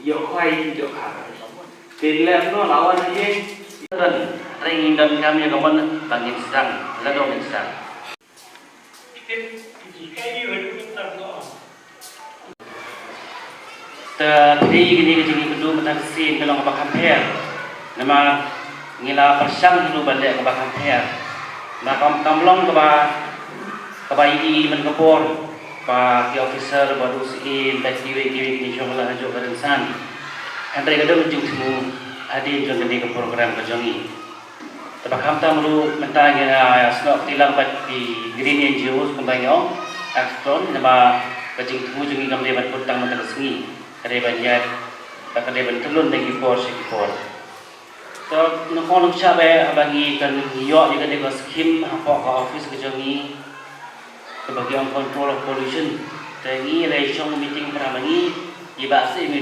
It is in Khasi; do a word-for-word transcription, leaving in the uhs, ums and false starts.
Ïoh khwai ïoh kha. Te lem no lawan ïa. Don ring don kam ïa ka mon ba ngin sang la dong ngin sang. Te phi dei kine ki jingïakynduh mynta ka sien ka long kaba kham pher. Namar ngi la pyrshang hi ruh ban leh kaba kham pher. Namar kam kam long kaba kaba ïohi man ka por ba ki officer ba duh sien bad kiwei kiwei ki jong la hajuh ka rynsan. Hynrei ka dang jingthmu hadien jong kane ka program ka jong ngi. Te ba khamtam ruh mynta ngi la snoh kti lang bad ki Green N G Os kumba ngi ong, Axtron, naba ka jingthmu jong ngi kam dei ban kut tang mynta ka sngi, ka dei ban ïaid bad ka dei ban kyllon na ki por sha ki por. To nyngkong nyngshap eh haba ngi kan ïoh ïa kane ka skim hapoh ka office ka jong ngi kaba ki ong control of pollution. Te ngi la ïa shong meeting para ma ngi, i Bah Seh